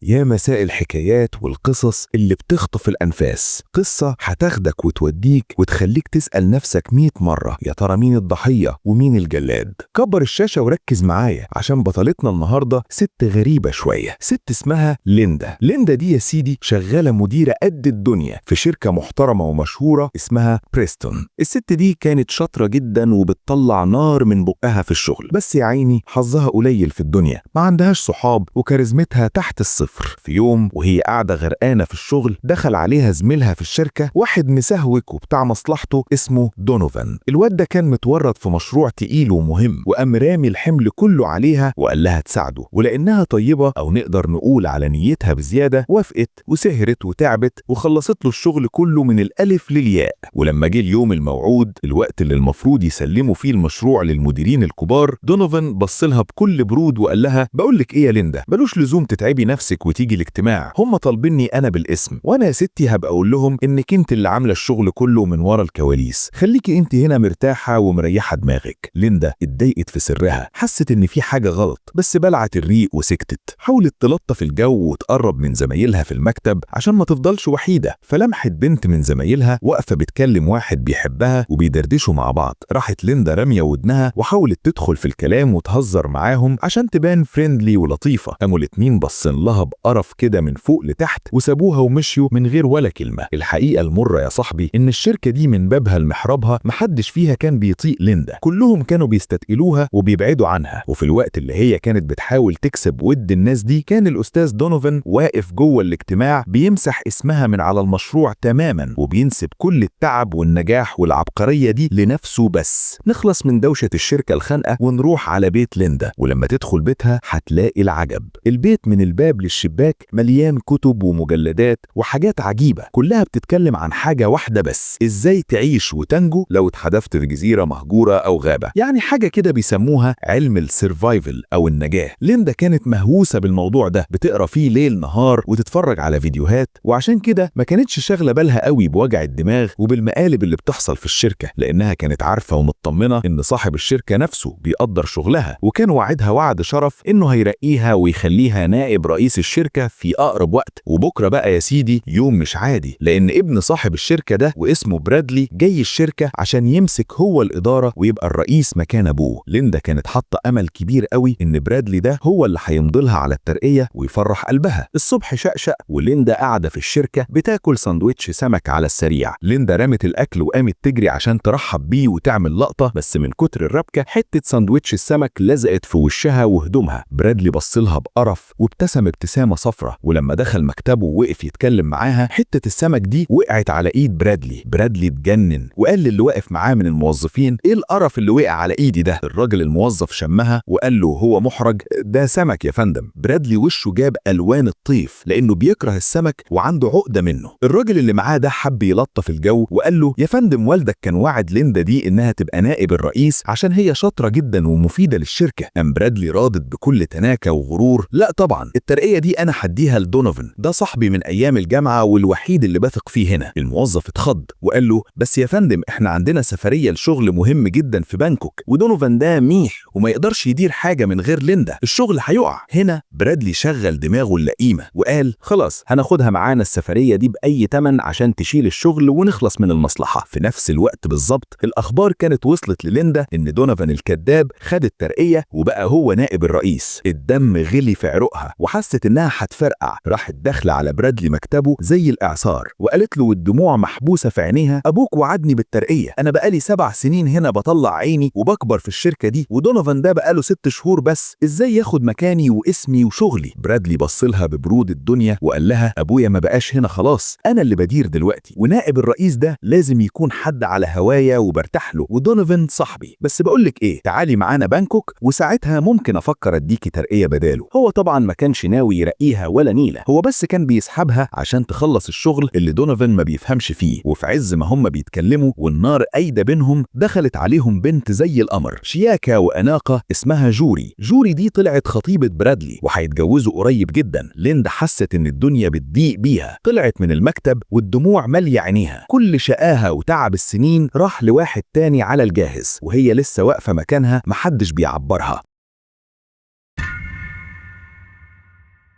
يا مساء الحكايات والقصص اللي بتخطف الأنفاس. قصة هتاخدك وتوديك وتخليك تسأل نفسك 100 مرة، يا ترى مين الضحية ومين الجلاد؟ كبر الشاشة وركز معايا عشان بطلتنا النهاردة ست غريبة شوية. ست اسمها ليندا. ليندا دي يا سيدي شغالة مديرة قد الدنيا في شركة محترمة ومشهورة اسمها بريستون. الست دي كانت شاطرة جدا وبتطلع نار من بقها في الشغل، بس يا عيني حظها قليل في الدنيا، ما عندهاش صحاب وكاريزمتها تحت الصفر. في يوم وهي قاعدة غرقانة في الشغل دخل عليها زميلها في الشركة، واحد مسهوك وبتاع مصلحته اسمه دونوفان. الواد ده كان متورط في مشروع تقيل ومهم، وقام رامي الحمل كله عليها وقال لها تساعده. ولأنها طيبة أو نقدر نقول على نيتها بزيادة، وافقت وسهرت وتعبت وخلصت له الشغل كله من الألف للياء. ولما جه اليوم الموعود، الوقت اللي المفروض يسلموا فيه المشروع للمديرين الكبار، دونوفان بص لها بكل برود وقال لها: بقول لك ايه يا ليندا، ملوش لزوم تتعبي نفسك وتيجي الاجتماع، هم طالبيني انا بالاسم، وانا يا ستي هبقى اقول لهم انك انت اللي عامله الشغل كله من ورا الكواليس، خليكي انت هنا مرتاحة ومريحه دماغك. ليندا اتضايقت في سرها، حست ان في حاجة غلط، بس بلعت الريق وسكتت. حاولت تلطف الجو وتقرب من زمايلها في المكتب عشان ما تفضلش وحيده، فلمحت بنت من زمايلها واقفة بتكلم واحد بيحبها وبيدردشوا مع بعض. راحت ليندا راميه ودنها وحاولت تدخل في الكلام وتهزر معاهم عشان تبان friendly ولطيفة. قاموا الاتنين بصين لها بقرف كده من فوق لتحت وسابوها ومشيوا من غير ولا كلمة. الحقيقة المرة يا صاحبي ان الشركة دي من بابها لمحرابها محدش فيها كان بيطيق ليندا، كلهم كانوا بيستثقلوها وبيبعدوا عنها. وفي الوقت اللي هي كانت بتحاول تكسب ود الناس دي، كان الاستاذ دونوفان واقف جوه الاجتماع بيمسح اسمها من على المشروع تماما، وبينسب كل التعب والنجاح والعبقريه دي لنفسه بس. نخلص من دوشه الشركة الخانقه ونروح على بيت ليندا. ولما تدخل بيتها هتلاقي العجب. البيت من الباب للشباك مليان كتب ومجلدات وحاجات عجيبة، كلها بتتكلم عن حاجة واحدة بس: ازاي تعيش وتنجو لو اتحدفت في جزيرة مهجورة او غابه، يعني حاجة كده بيسموها علم ال survival او النجاة. ليندا كانت مهووسه بالموضوع ده، بتقرا فيه ليل نهار وتتفرج على فيديوهات، وعشان كده ما كانتش شاغله بالها قوي بوجع الدماغ وبالمقالب اللي بتحصل في الشركة، لانها كانت عارفه ومطمنه ان صاحب الشركة نفسه بيقدر شغلها، وكان وعدها وعد شرف انه هيرقيها ويخليها نائب رئيس الشركة في اقرب وقت. وبكره بقى يا سيدي يوم مش عادي، لان ابن صاحب الشركة ده واسمه برادلي جاي الشركة عشان يمسك هو الادارة ويبقى الرئيس مكان ابوه. ليندا كانت حاطه امل كبير قوي ان برادلي ده هو اللي هيمضي لها على الترقية ويفرح قلبها. الصبح شقشق وليندا قاعدة في الشركة بتاكل ساندويتش سمك على السريع. ليندا رمت الاكل وقامت تجري عشان ترحب بيه وتعمل لقطة، بس من كتر الربكه حتة ساندويتش السمك لزقت في وشها وهدومها. برادلي بص لها بقرف وابتسم ابتسامة صفرة، ولما دخل مكتبه ووقف يتكلم معاها حتة السمك دي وقعت على ايد برادلي. برادلي اتجنن وقال للي واقف معاه من الموظفين: ايه القرف اللي وقع على ايدي ده؟ الراجل الموظف شمها وقال له هو محرج: ده سمك يا فندم. برادلي وشه جاب الوان الطيف لانه بيكره السمك وعنده عقده منه. الراجل اللي معاه ده حب يلطف الجو وقال له: يا فندم والدك كان وعد ليندا دي انها تبقى نائب الرئيس عشان هي شاطرة جدا ومفيدة للشركة. قام برادلي رادد بكل تناكه وغرور: لا طبعا، الترقية دي انا هديها لدونوفان، ده صاحبي من ايام الجامعة والوحيد اللي بثق فيه هنا. الموظف اتخض وقال له: بس يا فندم احنا عندنا سفرية لشغل مهم جدا في بانكوك، ودونوفان ده ميح وما يقدرش يدير حاجة من غير ليندا، الشغل هيقع. هنا برادلي شغل دماغه اللئيمه وقال: خلاص هناخدها معانا السفرية دي باي تمن عشان تشيل الشغل ونخلص من المصلحة. في نفس الوقت بالظبط الاخبار كانت وصلت لليندا ان دونوفان الكذاب خد الترقية وبقى هو نائب الرئيس. الدم غلي في عروقها وحست انها هتفرقع. راحت داخله على برادلي مكتبه زي الاعصار وقالت له والدموع محبوسة في عينيها: ابوك وعدني بالترقيه، انا بقالي 7 سنين هنا بطلع عيني وبكبر في الشركة دي، ودونوفان ده بقاله 6 شهور بس، ازاي ياخد مكاني واسمي وشغلي؟ برادلي بص لها ببرود الدنيا وقال لها: ابويا ما بقاش هنا خلاص، انا اللي بدير دلوقتي، ونائب الرئيس ده لازم يكون حد على هوايا وبرتاح له، ودونوفان صاحبي، بس بقولك ايه، تعالي معانا بانكوك وساعتها ممكن افكر اديكي ترقيه بداله. هو طبعا ما كانش ناوي يرقيها ولا نيله، هو بس كان بيسحبها عشان تخلص الشغل اللي دونوفان ما بيفهمش فيه. وفي عز ما هم بيتكلموا والنار قايدة بينهم، دخلت عليهم بنت زي القمر، شياكه واناقه، اسمها جوري. جوري دي طلعت خطيبه برادلي وهيتجوزوا قريب جدا. ليندا حست ان الدنيا بتضيق بيها، طلعت من المكتب والدموع ماليه عينيها، كل شقاها وتعب السنين راح لواحد تاني على الجاهز، وهي لسه واقفة مكانها محدش بيعبرها.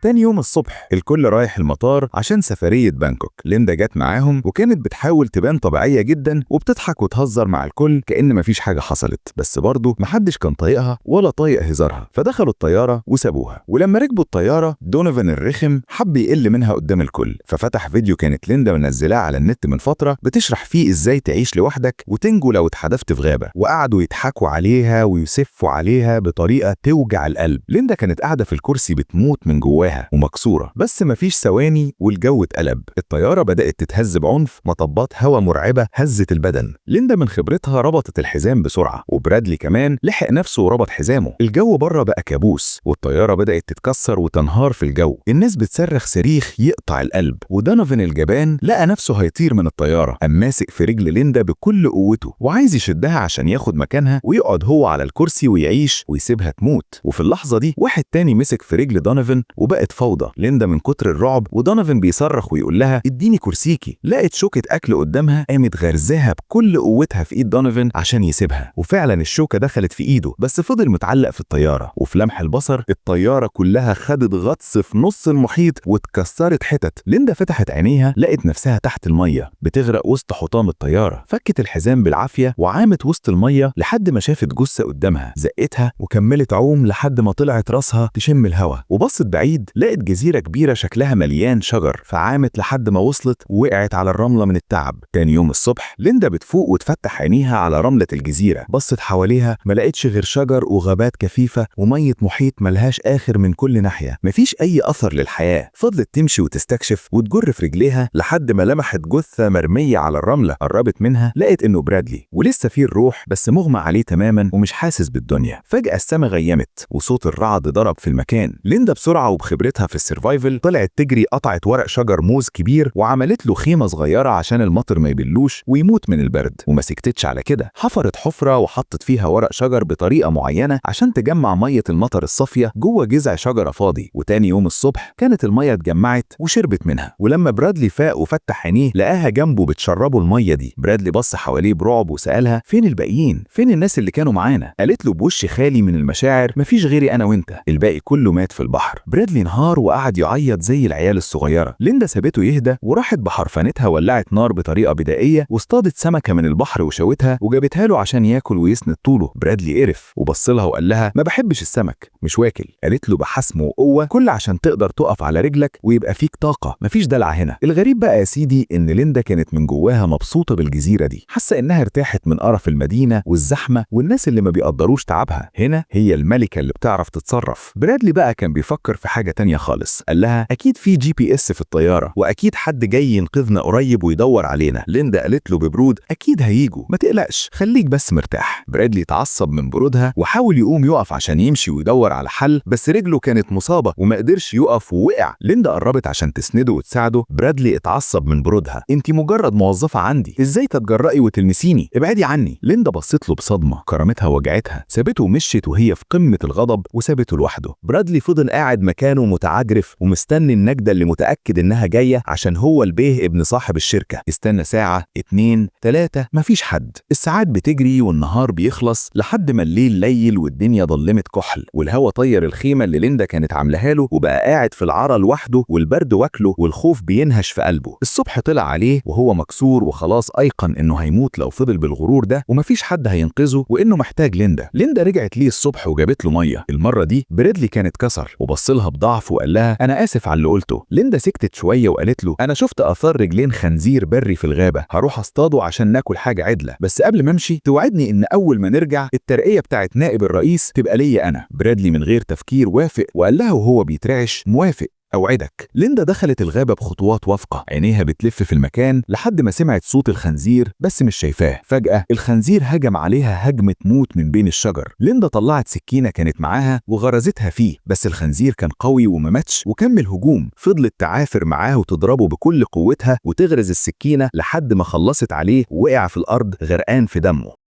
تاني يوم الصبح الكل رايح المطار عشان سفرية بانكوك. ليندا جت معاهم وكانت بتحاول تبان طبيعية جدا وبتضحك وتهزر مع الكل كأن مفيش حاجة حصلت، بس برضه محدش كان طايقها ولا طايق هزارها. فدخلوا الطيارة وسابوها. ولما ركبوا الطيارة دونوفان الرخم حب يقل منها قدام الكل، ففتح فيديو كانت ليندا منزلاه على النت من فترة بتشرح فيه ازاي تعيش لوحدك وتنجو لو اتحدفت في غابة، وقعدوا يضحكوا عليها ويسفوا عليها بطريقة توجع القلب. ليندا كانت قاعدة في الكرسي بتموت من جواها ومكسورة، بس مفيش ثواني والجو اتقلب. الطيارة بدأت تتهز بعنف، مطبات هوا مرعبة هزت البدن. ليندا من خبرتها ربطت الحزام بسرعة، وبرادلي كمان لحق نفسه وربط حزامه. الجو بره بقى كابوس، والطيارة بدأت تتكسر وتنهار في الجو. الناس بتصرخ صريخ يقطع القلب، ودونوفان الجبان لقى نفسه هيطير من الطيارة، قام ماسك في رجل ليندا بكل قوته وعايز يشدها عشان ياخد مكانها ويقعد هو على الكرسي ويعيش ويسيبها تموت. وفي اللحظة دي واحد تاني مسك في رجل دونوفان وبقت فوضى. ليندا من كتر الرعب ودونوفان بيصرخ ويقول لها اديني كرسيكي، لقت شوكة أكل قدامها قامت غرزاها بكل قوتها في ايد دونوفان عشان يسيبها، وفعلا الشوكة دخلت في ايده بس فضل متعلق في الطيارة. وفي لمح البصر الطيارة كلها خدت غطس في نص المحيط واتكسرت حتت. ليندا فتحت عينيها لقت نفسها تحت المية بتغرق وسط حطام الطيارة. فكت الحزام بالعافية وعامت وسط المية لحد ما شافت جثة قدامها، زقتها وكملت عوم لحد ما طلعت راسها تشم الهواء. وبصت بعيد لقت جزيرة كبيرة شكلها مليان شجر، فعامت لحد ما وصلت ووقعت على الرملة من التعب. تاني يوم الصبح ليندا بتفوق وتفتح عينيها على رملة الجزيرة. بصت حواليها ما لقتش غير شجر وغابات كثيفة ومية محيط ملهاش آخر من كل ناحية، مفيش أي أثر للحياة. فضلت تمشي وتستكشف وتجر في رجليها لحد ما لمحت جثة مرمية على الرملة. قربت منها لقت إنه برادلي ولسه فيه الروح بس مغمى عليه تماما ومش حاسس بالدنيا. فجأة السما غيمت وصوت الرعد ضرب في المكان. ليندا بسرعة وبخبرتها في ال survival طلعت تجري، قطعت ورق شجر موز كبير وعملت له خيمة صغيرة عشان المطر ما يبلوش ويموت من البرد. وما سكتتش على كده، حفرت حفرة وحطت فيها ورق شجر بطريقة معينة عشان تجمع مية المطر الصافية جوه جذع شجرة فاضي. وتاني يوم الصبح كانت المية اتجمعت وشربت منها. ولما برادلي فاق وفتح عينيه لقاها جنبه بتشربه المية دي. برادلي بص حواليه برعب وسألها فين الباقيين؟ فين الناس اللي كانوا معانا؟ قالت له بوش خالي من المشاعر مفيش غيري انا وانت، الباقي كله مات في البحر. برادلي انهار وقعد يعيط زي العيال الصغيرة. ليندا سابته يهدى وراحت بحرفنتها ولعت نار بطريقة بدائية واصطادت سمكة من البحر وشوتها وجابتها له عشان ياكل ويسند طوله. برادلي قرف وبص لها وقال لها ما بحبش السمك، مش واكل. قالت له بحسم وقوة كل عشان تقدر تقف على رجلك ويبقى فيك طاقة، مفيش دلع هنا. الغريب بقى يا سيدي ان ليندا كانت من جواها مبسوطة بالجزيرة دي، حاسة انها ارتاحت من قرف المدينة والزحمة والناس اللي ما بيقدروش تعبها. هنا هي الملكة اللي بتعرف تتصرف. برادلي بقى كان بيفكر في حاجة تانية خالص، قال لها اكيد في GPS في الطيارة واكيد حد جاي ينقذنا قريب ويدور علينا. ليندا قالت له ببرود اكيد هيجوا، ما تقلقش، خليك بس مرتاح. برادلي اتعصب من برودها وحاول يقوم يقف عشان يمشي ويدور على حل، بس رجله كانت مصابة وما قدرش يقف ووقع. ليندا قربت عشان تسنده وتساعده. برادلي اتعصب من برودها، انت مجرد موظفة عندي، ازاي تتجرأي وتلمسيني؟ ابعدي عني. ليندا بصت له بصدمة، كرامتها وجعتها، سابته ومشيت وهي في قمة الغضب وسابته لوحده. برادلي فضل قاعد مكانه متعجرف ومستني النجدة اللي متأكد انها جاية عشان هو البيه ابن صاحب الشركة. استنى ساعة، 2، 3، مفيش حد. الساعات بتجري والنهار بيخلص لحد ما الليل ليل والدنيا ضلمت كحل، والهوا طير الخيمة اللي ليندا كانت عاملاها له، وبقى قاعد في العرا لوحده والبرد واكله والخوف بينهش في قلبه. الصبح طلع عليه وهو مكسور وخلاص ايقن انه هيموت لو فضل بالغرور ده ومفيش حد هينقذه وانه محتاج ليندا. ليندا رجعت ليه الصبح وجابت له مية. المرة دي برادلي كان اتكسر وبص لها بضعف وقال لها انا اسف على اللي قلته. ليندا سكتت شوية وقالت له انا شفت اثار رجلين خنزير بري في الغابة، هروح اصطاده عشان ناكل حاجة عدله، بس قبل ما امشي توعدني ان اول ما نرجع الترقية بتاعت نائب الرئيس تبقى ليا انا. برادلي من غير تفكير وافق وقال لها وهو بيترعش موافق، أوعدك. ليندا دخلت الغابة بخطوات واثقة، عينيها بتلف في المكان لحد ما سمعت صوت الخنزير بس مش شايفاه. فجأة الخنزير هجم عليها هجمة موت من بين الشجر. ليندا طلعت سكينة كانت معاها وغرزتها فيه، بس الخنزير كان قوي وما ماتش وكمل هجوم. فضلت تعافر معاه وتضربه بكل قوتها وتغرز السكينة لحد ما خلصت عليه ووقع في الأرض غرقان في دمه.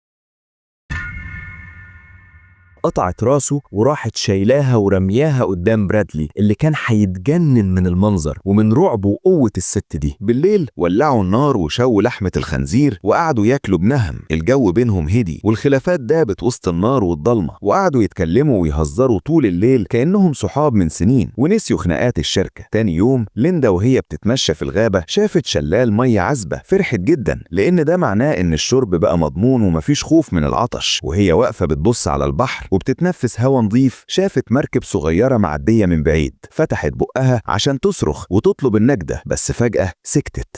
قطعت راسه وراحت شايلاها ورمياها قدام برادلي اللي كان هيتجنن من المنظر ومن رعبه وقوة الست دي. بالليل ولعوا النار وشووا لحمة الخنزير وقعدوا ياكلوا بنهم. الجو بينهم هدي والخلافات دابت وسط النار والضلمة، وقعدوا يتكلموا ويهزروا طول الليل كأنهم صحاب من سنين، ونسيوا خناقات الشركة. تاني يوم ليندا وهي بتتمشى في الغابة شافت شلال مية عذبة، فرحت جدا لأن ده معناه إن الشرب بقى مضمون ومفيش خوف من العطش. وهي واقفة بتبص على البحر وبتتنفس هوا نظيف، شافت مركب صغيرة معدية من بعيد. فتحت بقها عشان تصرخ وتطلب النجدة، بس فجأة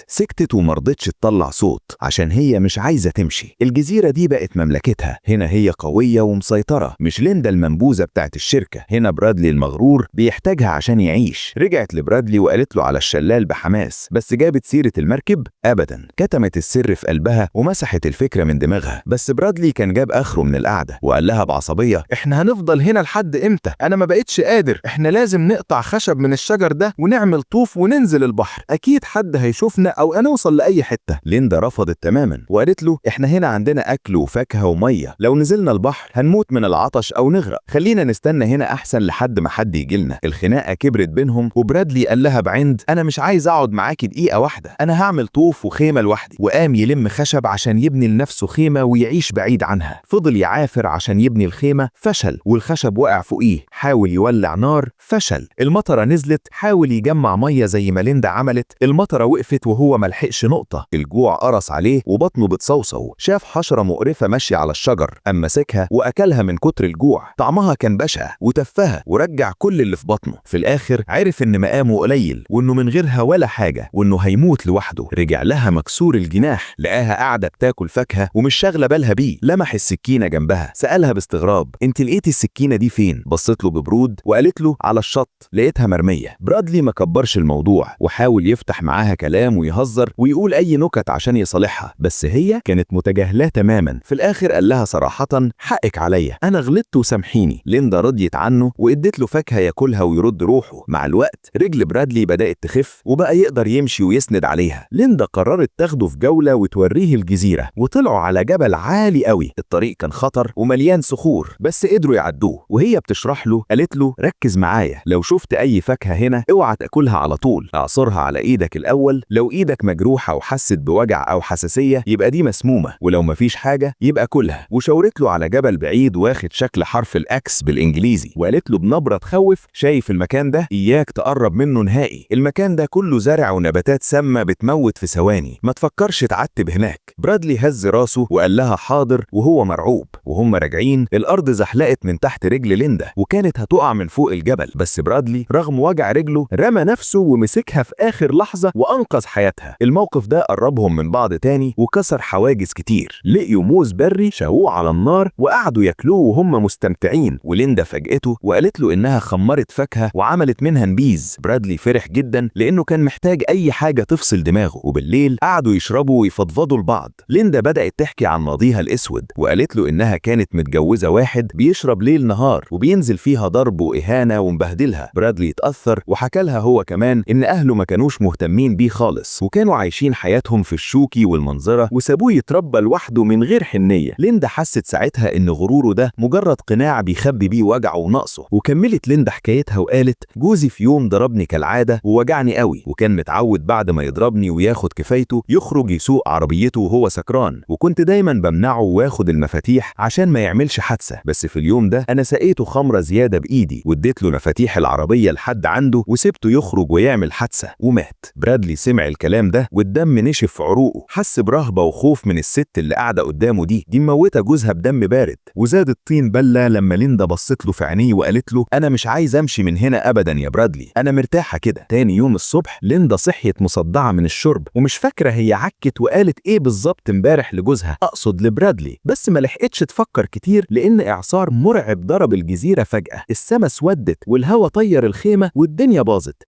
سكتت ومرضتش تطلع صوت عشان هي مش عايزة تمشي. الجزيرة دي بقت مملكتها، هنا هي قوية ومسيطرة، مش ليندا المنبوذة بتاعت الشركة. هنا برادلي المغرور بيحتاجها عشان يعيش. رجعت لبرادلي وقالت له على الشلال بحماس، بس جابت سيرة المركب أبدا. كتمت السر في قلبها ومسحت الفكرة من دماغها. بس برادلي كان جاب آخره من القعدة وقال لها بعصبية: احنا هنفضل هنا لحد امتى؟ انا ما بقتش قادر، احنا لازم نقطع خشب من الشجر ده ونعمل طوف وننزل البحر، اكيد حد هيشوفنا او هنوصل لاي حتة. ليندا رفضت تماما وقالت له: احنا هنا عندنا اكل وفاكهة ومية، لو نزلنا البحر هنموت من العطش او نغرق، خلينا نستنى هنا احسن لحد ما حد يجي لنا. الخناقة كبرت بينهم، وبرادلي قال لها بعند: انا مش عايز اقعد معاكي دقيقة واحدة، انا هعمل طوف وخيمة لوحدي. وقام يلم خشب عشان يبني لنفسه خيمة ويعيش بعيد عنها. فضل يعافر عشان يبني الخيمة، فشل، والخشب وقع فوقيه. حاول يولع نار، فشل. المطره نزلت، حاول يجمع مية زي ما ليندا عملت، المطره وقفت وهو ملحقش نقطة. الجوع قرص عليه وبطنه بتصوصو. شاف حشرة مقرفة ماشية على الشجر، قام مسكها واكلها من كتر الجوع. طعمها كان بشع، وتفها ورجع كل اللي في بطنه. في الاخر عرف ان مقامه قليل وانه من غيرها ولا حاجة، وانه هيموت لوحده. رجع لها مكسور الجناح، لقاها قاعدة بتاكل فاكهة ومش شاغله بالها بيه. لمح السكينة جنبها، سالها باستغراب: انت لقيتي السكينة دي فين؟ بصت له ببرود وقالت له: على الشط، لقيتها مرمية. برادلي ما كبرش الموضوع وحاول يفتح معاها كلام ويهزر ويقول اي نكت عشان يصالحها، بس هي كانت متجاهلاه تماما. في الاخر قال لها صراحة: حقك عليا، انا غلطت وسامحيني. ليندا رضيت عنه وادت له فاكهة ياكلها ويرد روحه. مع الوقت رجل برادلي بدات تخف وبقى يقدر يمشي ويسند عليها. ليندا قررت تاخده في جولة وتوريه الجزيرة، وطلعوا على جبل عالي قوي. الطريق كان خطر ومليان صخور، بس قدروا يعدوه. وهي بتشرح له قالت له: ركز معايا، لو شفت اي فاكهة هنا اوعى تاكلها على طول، اعصرها على ايدك الاول، لو ايدك مجروحة وحست بوجع او حساسية يبقى دي مسمومة، ولو مفيش حاجة يبقى كلها. وشاورت له على جبل بعيد واخد شكل حرف ال X بالانجليزي، وقالت له بنبره تخوف: شايف المكان ده؟ اياك تقرب منه نهائي، المكان ده كله زرع ونباتات سامة بتموت في ثواني، ما تفكرش تعتب هناك. برادلي هز راسه وقال لها حاضر وهو مرعوب. وهم راجعين الارض زحلقت من تحت رجل ليندا وكانت هتقع من فوق الجبل، بس برادلي رغم وجع رجله رمى نفسه ومسكها في اخر لحظة وانقذ حياتها. الموقف ده قربهم من بعض تاني وكسر حواجز كتير. لقيوا موز بري شووه على النار وقعدوا ياكلوه وهم مستمتعين، وليندا فاجئته وقالت له انها خمرت فاكهة وعملت منها نبيذ. برادلي فرح جدا لانه كان محتاج اي حاجة تفصل دماغه. وبالليل قعدوا يشربوا ويفضفضوا لبعض. ليندا بدات تحكي عن ماضيها الاسود، وقالت له انها كانت متجوزة واحد بيشرب ليل نهار وبينزل فيها ضرب واهانه ومبهدلها. برادلي اتاثر وحكى لها هو كمان ان اهله ما كانوش مهتمين بيه خالص، وكانوا عايشين حياتهم في الشوكي والمنظره وسابوه يتربى لوحده من غير حنيه. ليندا حست ساعتها ان غروره ده مجرد قناع بيخبي بيه وجعه ونقصه. وكملت ليندا حكايتها وقالت: جوزي في يوم ضربني كالعادة ووجعني قوي، وكان متعود بعد ما يضربني وياخد كفايته يخرج يسوق عربيته وهو سكران، وكنت دايما بمنعه واخد المفاتيح عشان ما يعملش حادثه، بس في اليوم ده انا سقيته خمره زيادة بايدي واديت له مفاتيح العربية لحد عنده وسبته يخرج ويعمل حادثه ومات. برادلي سمع الكلام ده والدم نشف في عروقه، حس برهبه وخوف من الست اللي قاعدة قدامه دي مموته جوزها بدم بارد. وزاد الطين بله لما ليندا بصت له في عينيه وقالت له: انا مش عايز امشي من هنا ابدا يا برادلي، انا مرتاحة كده. تاني يوم الصبح ليندا صحيت مصدعه من الشرب ومش فاكره هي عكت وقالت ايه بالظبط امبارح لجوزها، اقصد لبرادلي، بس ما لحقتش تفكر كتير لان اعصار مرعب ضرب الجزيرة فجاة. السما اسودت والهوا طير الخيمة والدنيا باظت.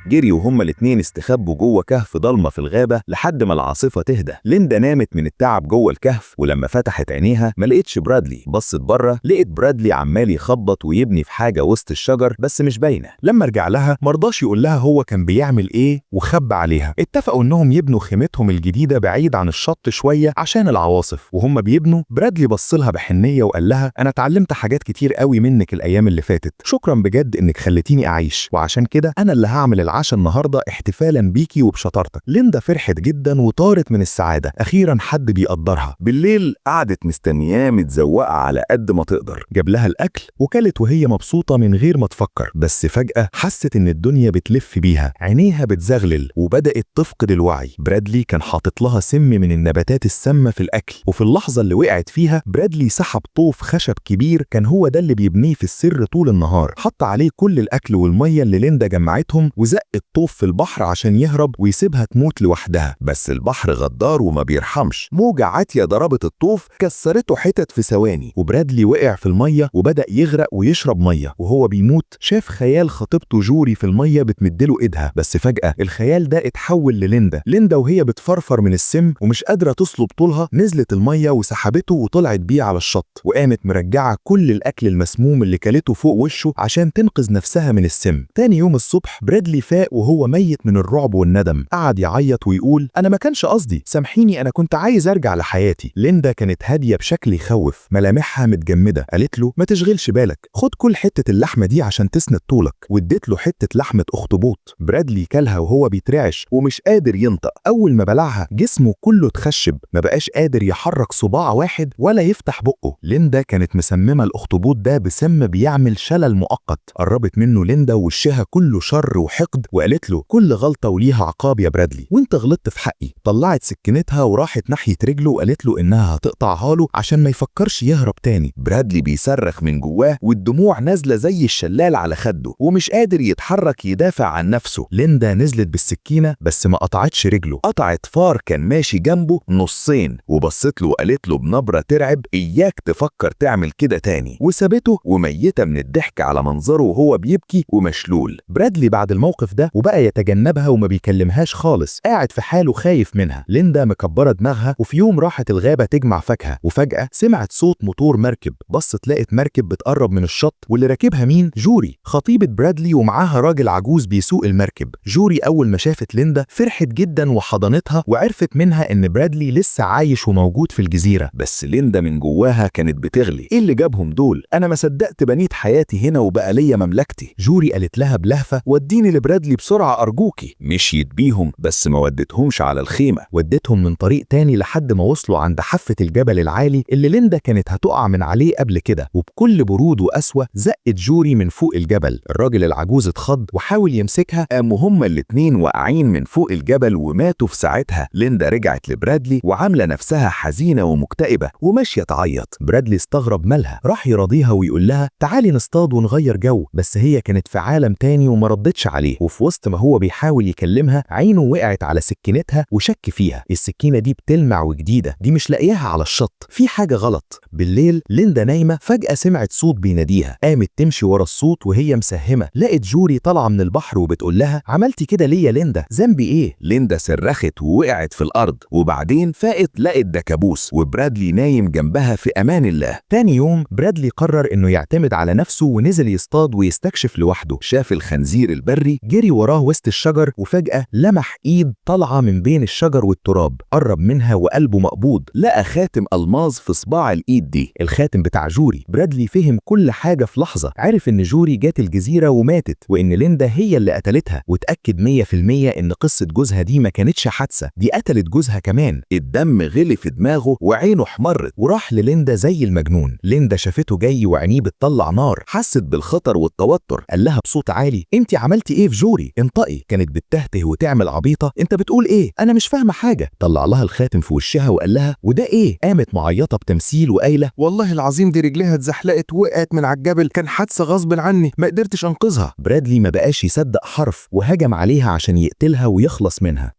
جري وهما الاتنين استخبوا جوه كهف ضلمة في الغابة لحد ما العاصفة تهدى. ليندا نامت من التعب جوه الكهف، ولما فتحت عينيها ما لقيتش برادلي. بصت بره لقيت برادلي عمال يخبط ويبني في حاجة وسط الشجر بس مش باينة. لما رجع لها مرضاش يقول لها هو كان بيعمل ايه وخبى عليها. اتفقوا انهم يبنوا خيمتهم الجديدة بعيد عن الشط شوية عشان العواصف. وهم بيبنوا برادلي بص لها بحنية وقال لها انا اتعلمت حاجات كتير قوي منك الايام اللي فاتت، شكرا بجد انك خليتيني اعيش، وعشان كده انا اللي هعمل العشاء النهارده احتفالا بيكي وبشطارتك. ليندا فرحت جدا وطارت من السعادة، اخيرا حد بيقدرها. بالليل قعدت مستنياه متزوقة على قد ما تقدر. جاب لها الأكل وكلت وهي مبسوطة من غير ما تفكر. بس فجأة حست إن الدنيا بتلف بيها، عينيها بتزغلل وبدأت تفقد الوعي. برادلي كان حاطط لها سم من النباتات السامة في الأكل، وفي اللحظة اللي وقعت فيها برادلي سحب طوف خشب كبير كان هو ده اللي بيبنيه في السر طول النهار، حط عليه كل الأكل والمية اللي ليندا جمعتهم وزق الطوف في البحر عشان يهرب ويسيبها تموت لوحدها. بس البحر غدار وما بيرحمش، موجة عاتية ضربت الطوف كسرته حتت في ثواني. وبرادلي وقع في المية وبدأ يغرق ويشرب مية. وهو بيموت شاف خيال خطيبته جوري في المية بتمدله ايدها، بس فجأة الخيال ده اتحول لليندا. ليندا وهي بتفرفر من السم ومش قادرة تصلب طولها نزلت المية وسحبته وطلعت بيه على الشط، وقامت مرجعة كل الأكل المسموم اللي كلته فوق وشه عشان تنقذ نفسها من السم. تاني يوم الصبح برادلي فاق وهو ميت من الرعب والندم، قعد يعيط ويقول أنا ما كانش قصدي، سامحيني، أنا كنت عايز أرجع لحياتي. ليندا كانت هادية بشكل يخوف، ملامحها متجمدة. قالت له ما تشغلش بالك، خد كل حتة اللحمة دي عشان تسند طولك، واديت له حتة لحمة أخطبوط. برادلي كلها وهو بيترعش ومش قادر ينطق. أول ما بلعها جسمه كله اتخشب، ما بقاش قادر يحرك صباع واحد ولا يفتح بقه. ليندا كانت مسممة الأخطبوط ده بسم بيعمل شلل مؤقت. قربت منه ليندا ووشها كله شر وحقد وقالت له كل غلطة وليها عقاب يا برادلي، وانت غلطت في حقي. طلعت سكينتها وراحت ناحية رجله وقالت له إنها هتقطعها له عشان ما يفكرش يهرب تاني. برادلي بيصرخ من جواه والدموع نازلة زي الشلال على خده ومش قادر يتحرك يدافع عن نفسه. ليندا نزلت بالسكينة بس ما قطعتش رجله، قطعت فار كان ماشي جنبه نصين، وبصت له وقالت له بنبرة ترعب إياك تفكر تعمل كده تاني، وسابته وميتة من الضحك على منظره وهو بيبكي ومشلول. برادلي بعد الموقف ده وبقى يتجنبها وما بيكلمهاش خالص، قاعد في حاله خايف منها. ليندا مكبرة دماغها، وفي يوم راحت الغابة تجمع فاكهة، وفجأة سمعت صوت موتور مركب. بصت لقت مركب بتقرب من الشط، واللي راكبها مين؟ جوري خطيبة برادلي، ومعاها راجل عجوز بيسوق المركب. جوري أول ما شافت ليندا فرحت جدا وحضنتها، وعرفت منها إن برادلي لسه عايش وموجود في الجزيرة. بس ليندا من جواها كانت بتغلي، ايه اللي جابهم دول؟ انا ما صدقت بنيت حياتي هنا وبقى ليا مملكتي. جوري قالت لها بلهفة وديني لبرادلي بسرعة أرجوكي. مشيت بيهم بس ما ودتهمش على الخيمة، ودتهم من طريق تاني لحد ما وصلوا عند حافة الجبل العالي اللي ليندا كانت هتقع من عليه قبل كده. وبكل برود وقسوة زقت جوري من فوق الجبل. الراجل العجوز اتخض وحاول يمسكها، قاموا هما الاتنين واقعين من فوق الجبل وماتوا في ساعتها. ليندا رجعت لبرادلي وعاملة نفسها حزينة ومكتئبة وماشية تعيط. برادلي استغرب مالها، راح يراضيها ويقول لها تعالي نصطاد ونغير جو، بس هي كانت في عالم تاني وما ردتش عليه. وفي وسط ما هو بيحاول يكلمها عينه وقعت على سكينتها وشك فيها، السكينة دي بتلمع وجديدة، دي مش لاقياها على الشط، في حاجة غلط. بالليل ليندا نايمة، فجأة سمعت صوت بيناديها، قامت تمشي ورا الصوت وهي مسهمة، لقت جوري طالعة من البحر وبتقول لها عملتي كده ليه يا ليندا؟ ذنبي ايه؟ ليندا صرخت ووقعت في الأرض، وبعدين فاقت لقت ده كابوس وبرادلي نايم جنبها في أمان الله. تاني يوم برادلي قرر انه يعتمد على نفسه ونزل يصطاد ويستكشف لوحده. شاف الخنزير البري، جري وراه وسط الشجر، وفجأة لمح ايد طالعة من بين الشجر والتراب، قرب منها وقلبه مقبوض، لقى خاتم ألماظ في صباع الإيد دي، الخاتم بتاع جوري. برادلي فهم كل حاجة في لحظة، عرف إن جوري جات الجزيرة وماتت، وإن ليندا هي اللي قتلتها، وتأكد 100% إن قصة جوزها دي ما كانتش حادثة، دي قتلت جوزها كمان. الدم غلي في دماغه وعينه احمرت، وراح لليندا زي المجنون. ليندا شافته جاي وعينيه بتطلع نار، حست بالخطر والتوتر. قال لها بصوت عالي انت عملتي ايه في جوري؟ انطقي. كانت بتتهته وتعمل عبيطة، انت بتقول ايه؟ انا مش فاهمة حاجة. طلع لها الخاتم في وشها وقال لها وده ايه؟ قامت معيطة بتمثيل وقايلة والله العظيم دي رجليها اتزحلقت وقعت من على الجبل، كان حادثة غصب عني، ما قدرتش انقذها. برادلي ما بقاش يصدق حرف وهجم عليها عشان يقتلها ويخلص منها.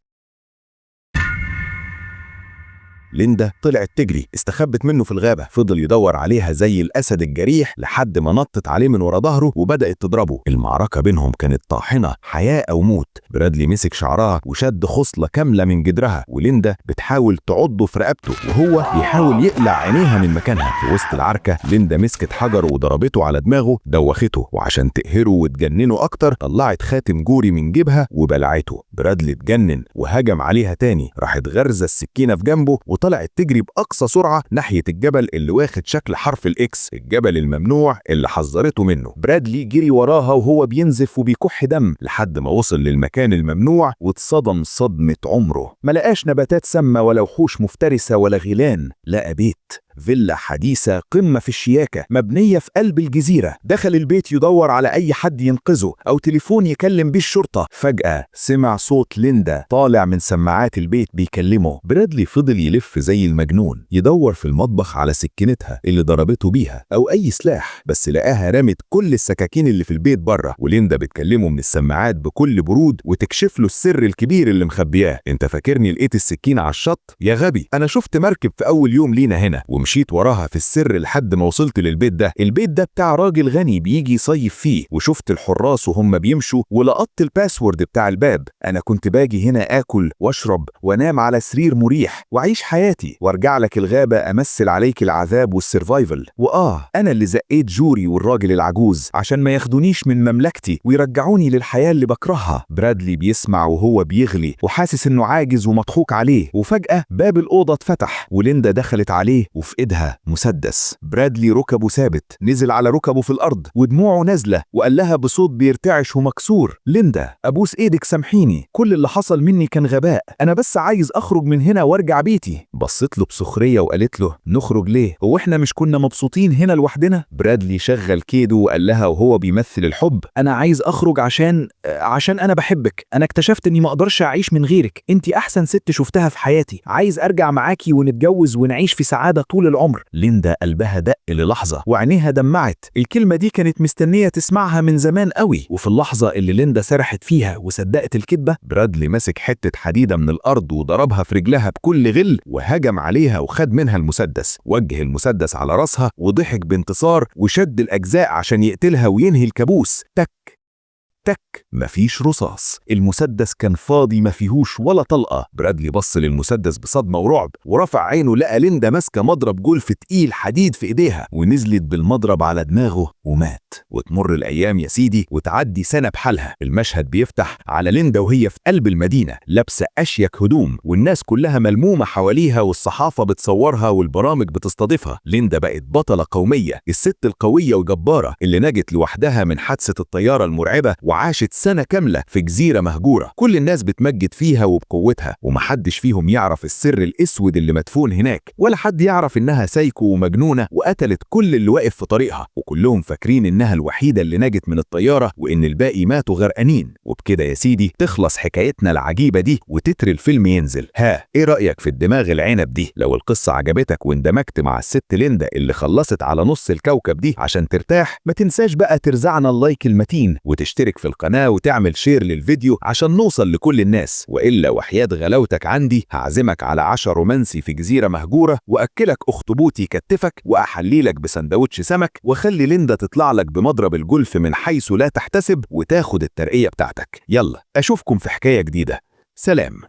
ليندا طلعت تجري، استخبت منه في الغابة. فضل يدور عليها زي الأسد الجريح لحد ما نطت عليه من ورا ظهره وبدأت تضربه. المعركة بينهم كانت طاحنة، حياة أو موت. برادلي مسك شعرها وشد خصلة كاملة من جدرها، وليندا بتحاول تعضه في رقبته وهو بيحاول يقلع عينيها من مكانها. في وسط العركة ليندا مسكت حجر وضربته على دماغه، دوخته، وعشان تقهره وتجننه أكتر طلعت خاتم جوري من جيبها وبلعته. برادلي اتجنن وهجم عليها تاني، راحت غرزة السكينة في جنبه وطلعت تجري بأقصى سرعة ناحية الجبل اللي واخد شكل حرف ال X، الجبل الممنوع اللي حذرته منه. برادلي جري وراها وهو بينزف وبيكح دم لحد ما وصل للمكان الممنوع واتصدم صدمة عمره. ما لقاش نباتات سامة ولا وحوش مفترسة ولا غيلان، لقى بيت، فيلا حديثة قمة في الشياكة مبنية في قلب الجزيرة. دخل البيت يدور على أي حد ينقذه أو تليفون يكلم بيه الشرطة. فجأة سمع صوت ليندا طالع من سماعات البيت بيكلمه. برادلي فضل يلف زي المجنون يدور في المطبخ على سكينتها اللي ضربته بيها أو أي سلاح، بس لقاها رمت كل السكاكين اللي في البيت بره. وليندا بتكلمه من السماعات بكل برود وتكشف له السر الكبير اللي مخبياه. انت فاكرني لقيت السكينة على الشط يا غبي؟ أنا شفت مركب في أول يوم لينا هنا ومشيت وراها في السر لحد ما وصلت للبيت ده. البيت ده بتاع راجل غني بيجي يصيف فيه، وشفت الحراس وهم بيمشوا ولقطت ال password بتاع الباب. انا كنت باجي هنا اكل واشرب وانام على سرير مريح واعيش حياتي وارجع لك الغابة امثل عليك العذاب وال survival. انا اللي زقيت جوري والراجل العجوز عشان ما ياخدونيش من مملكتي ويرجعوني للحياة اللي بكرهها. برادلي بيسمع وهو بيغلي وحاسس انه عاجز ومضحوك عليه. وفجأة باب الأوضة اتفتح وليندا دخلت عليه وفي ايدها مسدس. برادلي ركبه ثابت، نزل على ركبه في الأرض ودموعه نازلة، وقال لها بصوت بيرتعش ومكسور: ليندا أبوس إيدك سامحيني، كل اللي حصل مني كان غباء، أنا بس عايز أخرج من هنا وارجع بيتي. بصت له بسخرية وقالت له: نخرج ليه؟ هو إحنا مش كنا مبسوطين هنا لوحدنا؟ برادلي شغل كيده وقال لها وهو بيمثل الحب: أنا عايز أخرج عشان أنا بحبك، أنا اكتشفت إني ما أقدرش أعيش من غيرك، أنت أحسن ست شفتها في حياتي، عايز أرجع معاكي ونتجوز ونعيش في سعادة طول العمر. ليندا قلبها دق للحظة وعينيها دمعت، الكلمة دي كانت مستنية تسمعها من زمان قوي. وفي اللحظة اللي ليندا سرحت فيها وصدقت الكذبة، برادلي مسك حتة حديدة من الأرض وضربها في رجلها بكل غل وهجم عليها وخد منها المسدس، وجه المسدس على راسها وضحك بانتصار وشد الأجزاء عشان يقتلها وينهي الكابوس. تك تك، مفيش رصاص، المسدس كان فاضي مفيهوش ولا طلقة. برادلي بص للمسدس بصدمة ورعب ورفع عينه لقى ليندا ماسكة مضرب جولف تقيل حديد في ايديها ونزلت بالمضرب على دماغه ومات. وتمر الأيام يا سيدي وتعدي سنة بحالها. المشهد بيفتح على ليندا وهي في قلب المدينة لابسة أشيك هدوم والناس كلها ملمومة حواليها والصحافة بتصورها والبرامج بتستضيفها. ليندا بقت بطلة قومية، الست القوية وجبارة اللي نجت لوحدها من حادثة الطيارة المرعبة وعاشت سنة كاملة في جزيرة مهجورة كل الناس بتمجد فيها وبقوتها، ومحدش فيهم يعرف السر الأسود اللي مدفون هناك، ولا حد يعرف إنها سايكو ومجنونة وقتلت كل اللي واقف في طريقها، وكلهم فاكرين إنها الوحيدة اللي نجت من الطيارة وإن الباقي ماتوا غرقانين. وبكده يا سيدي تخلص حكايتنا العجيبة دي وتتر الفيلم ينزل. ها، إيه رأيك في الدماغ العنب دي؟ لو القصة عجبتك واندمجت مع الست ليندا اللي خلصت على نص الكوكب دي عشان ترتاح، ما تنساش بقى ترزعنا ال like المتين وتشترك في القناة وتعمل share للفيديو عشان نوصل لكل الناس، وإلا وحياة غلاوتك عندي هعزمك على عشاء رومانسي في جزيرة مهجورة وأكلك أخطبوط يكتفك وأحليلك بسندوتش سمك وخلي ليندا تطلع لك بمضرب الجولف من حيث لا تحتسب وتاخد الترقية بتاعتك. يلا أشوفكم في حكاية جديدة. سلام.